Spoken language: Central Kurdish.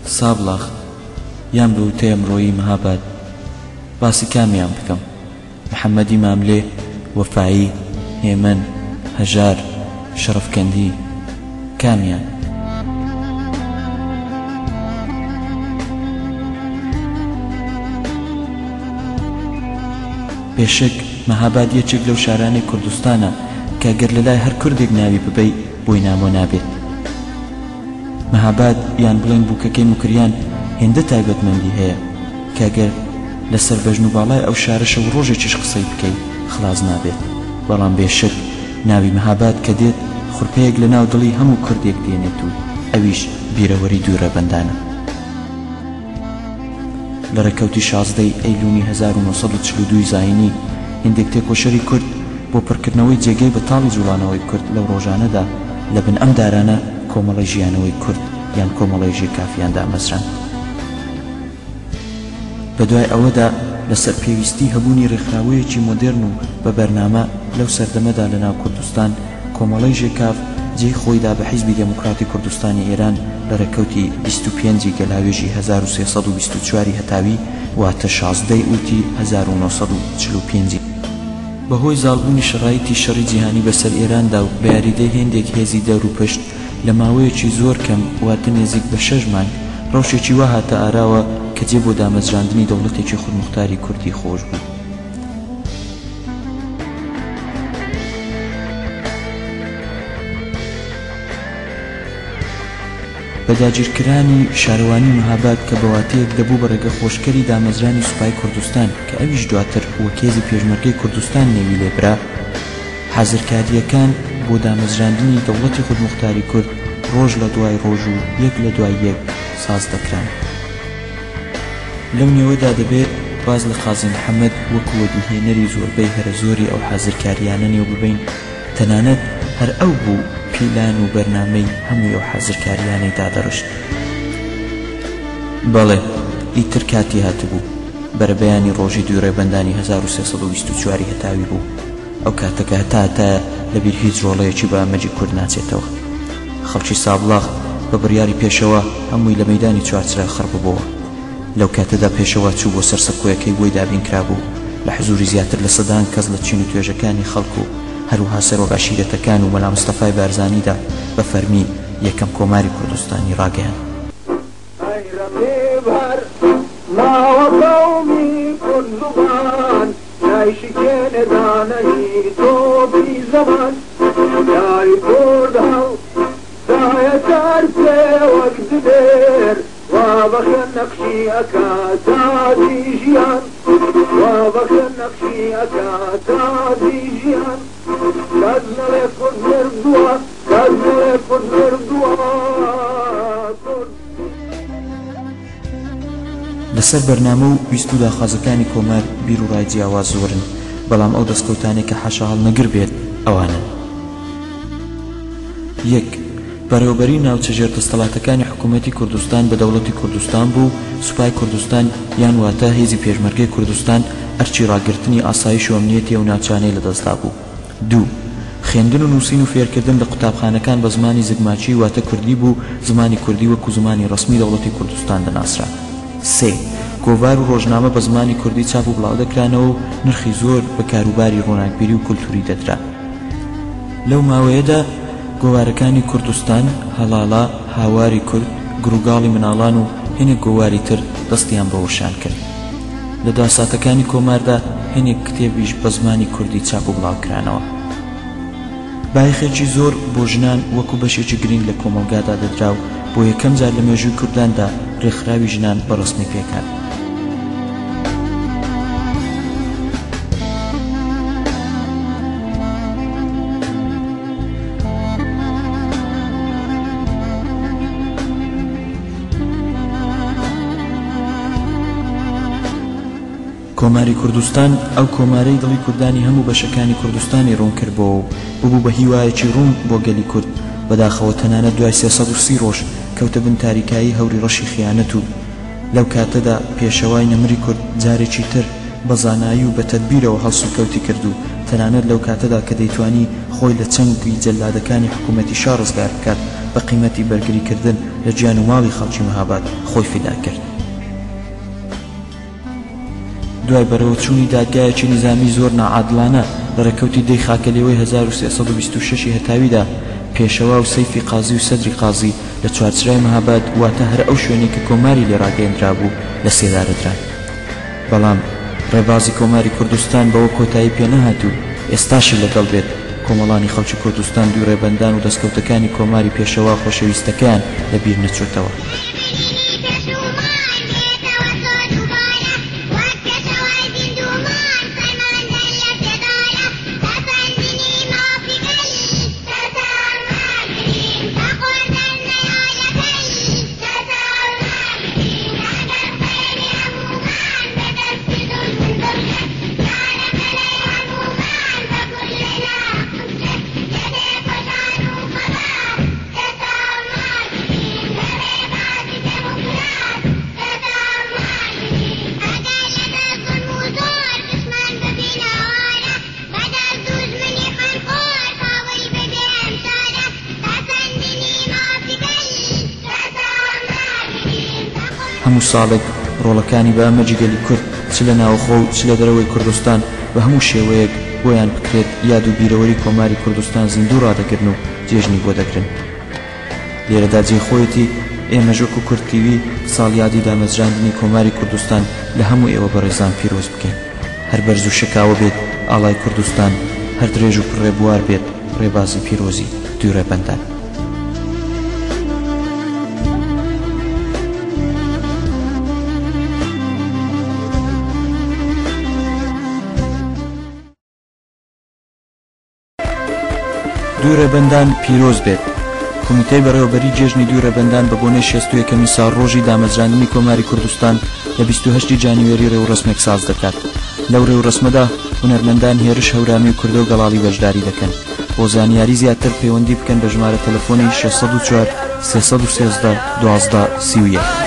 سابڵاغ یان بە وتەی ئەمڕۆیی مهاباد، باسی کامیان بکەم؟ محەمەدی ماملێ، وەفایی، هێمن، هەژار، شەڕەفکەندی، کامیان؟ بێشک مەهاباد یەکێک لەو شارانەی کوردستانە کە گەر لەلای هەر کوردێک ناوی ببەی بۆی نامۆ نابێت. مەهاباد یان بڵێین بووکەکەی موکریان هێندە تایبەتمەندی هەیە کە گەر لە سەر بەژن و باڵای ئەو شارە شەو و ڕۆژێکیش قسەی بکەی خڵاس نابێت. بەڵام بێ شک ناوی مەهاباد کە دێت خورپەیەک لە ناو دڵی هەموو کوردێک دێنێت و ئەویش بیرەوەری دووی ڕێبەندانە. لە ڕێکەوتی 16 ی ئەیلوونی 1942 ی زایینی، هێندێک تێکۆشەری کورد بۆ پڕکردنەوەی جێگەی بەتاڵی جووڵانەوەی کورد لەو ڕۆژانەدا لە بن ئەم دارانە کۆمەڵەی ژیانەوەی کورد یان کۆمەڵەی ژێکافیان دامەزراند. بە دوای ئەوەدا لە سەر پێویستیی هەبوونی ڕێکخراوەیەکی مۆدێرن و بە بەرنامە لەو سەردەمەدا لە ناو کوردستان کۆمەڵەی ژێکاف جێی خۆی دا بە حیزبی دێموکڕاتی کوردستانی ئێران لە ڕێکەوتی 25 ی گەلاوێژی 1324 ی هەتاوی واتە 16 ی ئووتی 1945 ی بە هۆی زاڵبوونی شەڕایتی شەڕی جیهانی بە سەر ئێراندا و بە یاریدەی هێندێک هێزی دەور و پشت لە ماوەیەکی زۆر کەم واتە نێزیک بە شەش مانگ ڕەوشێکی وا هاتە ئاراوە کە جێ بۆ دامەزراندنی دەوڵەتێکی خودموختاری کوردی خۆش بوو. بە داگیرکرانی شارەوانی مهاباد کە بە واتەیەک دەبوو بە ڕێگەخۆشکەری دامەزرانی سوپای کوردستان کە ئەویش دواتر وەک هێزی پێشمەرگەی کوردستان نێوی لێ برا، حازرکارییەکان بۆ دامەزراندنی دەوڵەتی خودموختاری کورد ڕۆژ لە دوای ڕۆژ و یەک لە دوای یەک ساز دەکران. لەو نێوەدا دەبێ باس لە قازی محەمەد وەکوو وەدیهێنەری زۆربەی هەرە زۆری ئەو حازرکارییانە نێو ببەین، تەنانەت هەر ئەو بوو پیلان و بەرنامەی هەمووی ئەو حازرکارییانەی دادەڕشت. بەڵێ، ئیتر کاتی هاتبوو. بەرەبەیانی ڕۆژی دووی ڕێبەندانی 1324 ی هەتاوی بوو. ئەو کاتە کە هەتا هەتایە لە بیر هیچ ڕۆڵەیەکی بە ئەمەگی کورد ناچێتەوە. خەڵکی سابڵاغ بە بڕیاری پێشەوا هەمووی لە مەیدانی چوارچرا خڕ ببۆوە. لەو کاتەدا پێشەوا چوو بۆ سەر سەکۆیەکەی بۆی دابین کرابوو لە حزووری زیاتر لە سەدان کەس لە چین و توێژەکانی خەڵک و هەروەها سەرۆک عەشیرەتەکان و مەلا مستەفای بارزانیدا بە فەرمی یەکەم کۆماری کوردستانی ڕاگەیاند. ئەی ڕەقیب هەر ماوە قەومی کورد زوبان نایشکێنێ دانەی تۆپی زەمان لاوی کورد هەڵ دایە سەر پێ وەک دلێر وا بە خوێن نەقشی ئەکا تاجی ژیان وا بە خوێن نەقشی ئەکا تاجی ژیان کەس نەڵێ کورد مردووە کەس نەڵێ کورد مردووە کورد. لەسەر بەرنامە و ویست و داخوازەکانی کۆمار بیر و ڕای جیاواز زۆرن، بەڵام ئەو دەستکەوتانەی کە حاشاهەڵنەگر بێت ئەوانەن. یەک، بەڕێوەبەریی ناوچە ژێردەستەڵاتەکانی حکوومەتی کوردستان بە دەوڵەتی کوردستان بوو و سوپای کوردستان یان واتە هێزی پێشمەرگەی کوردستان ئەرکی ڕاگرتنی ئاسایش و ئەمنیەتی ئەو ناوچانەی لەدەست دابوو. دوو، خوێندن و نووسین و فێرکردن لە قوتابخانەکان بە زمانی زگماکی واتە کوردی بوو، زمانی کوردی وەکوو زمانی ڕەسمی دەوڵەتی کوردستان دەناسرا. سێ، گۆڤار و ڕۆژنامە بە زمانی کوردی چاپ و بڵاو دەکرانەوە و نرخی زۆر بە کاروباری ڕووناکبیری و کولتووری دەدرا. لەو ماوەیەدا گۆوارەکانی کوردستان، هەڵاڵە، هاواری کورد، گڕوگاڵی مناڵان و هێنێک گۆواری تر دەستیان بە وەشان کرد. لە دوا ساتەکانی کۆماردا هێنێک کتێبیش بە زمانی کوردی چاپ و بڵاو کرانەوە. بایەخێکی زۆر بۆ ژنان وەکوو بەشێکی گرینگ لە کۆمەڵگادا دەدرا و بۆ یەکەم جار لە مێژووی کورداندا رێکخراوی ژنان بە رەسمی پێکهات. کۆماری کوردستان ئەو کۆمارەی دڵی کوردانی هەموو بەشەکانی کوردستانی ڕوون کردبۆوە و ببوو بە هیوایەکی ڕوون بۆ گەلی کورد، بەداخەوە تەنانەت دوای 330 ڕۆژ کەوتە بن تاریکایی هەوری ڕەشی خیانەت و لەو کاتەدا پێشەوای نەمری کورد جارێکی تر بە زانایی و بە تەدبیرەوە هەڵسوکەوتی کرد و تەنانەت لەو کاتەدا کە دەیتوانی خۆی لە چنگی جەلادەکانی حکوومەتی شا ڕزگار بکات. بە قیمەتی بەرگریکردن لە گیان و ماڵی خەڵکی مەهاباد خۆی فیدا کرد. دوای بەڕێوەچوونی دادگایەکی نیزامیی زۆر ناعادڵانە لە ڕێکەوتی دەی خاکەلێوەی 1326 ی هەتاویدا، پێشەوا و سەیفی قازی و سەدری قازی لە چوارچرای مەهاباد واتە هەر ئەو شوێنەی کە کۆماری لێ ڕاگەیەندرابوو لە سێدارە دران. بەڵام ڕێبازی کۆماری کوردستان بەوە کۆتایی پێ نەهات و ئێستاشی لەگەڵ بێت کۆمەڵانی خەڵکی کوردستان دوو ڕێبەندان و دەسکەوتەکانی کۆماری پێشەوا خۆشەویستەکەیان لە بیر نەچۆتەوە. هەموو ساڵێک ڕۆڵەکانی بە ئەمەگی گەلی کورد چ لە ناوخۆ و چ لە دەرەوەی کوردستان بە هەموو شێوەیەک بۆیان بکرێت یاد و بیرەوەری کۆماری کوردستان زیندوو ڕادەگرن و جێژنی بۆ دەگرن. لێرەدا جێی خۆیەتی ئێمەش وەکو کورد تیوی ساڵیادی دامەزراندنی کۆماری کوردستان لە هەموو ئێوە بەڕێزان پیرۆز بکەین. هەر بەرز و شەکاوە بێت ئاڵای کوردستان، هەر درێژ و پڕ ڕێبوار بێت ڕێبازی پیرۆزی دوو ڕێبەندان. دوو ڕێبەندان پیرۆز بێت. کۆمیتەی بەڕێوەبەری جێژنی دوو ڕێبەندان بە بۆنەی شێست و یەکەمین ساڵڕۆژی دامەزراندنی کۆماری کوردستان لە 28 ی جانیوێری ڕێوڕەسمێک ساز دەکات. لەو ڕێوڕەسمەدا هونەرمەندان هێرش هەورامی و کوردۆ گەڵاڵی بەشداری دەکەن. بۆ زانیاری زیاتر پەیوەندی بکەن بە ژمارە تەلەفۆنی 604 313 12 31.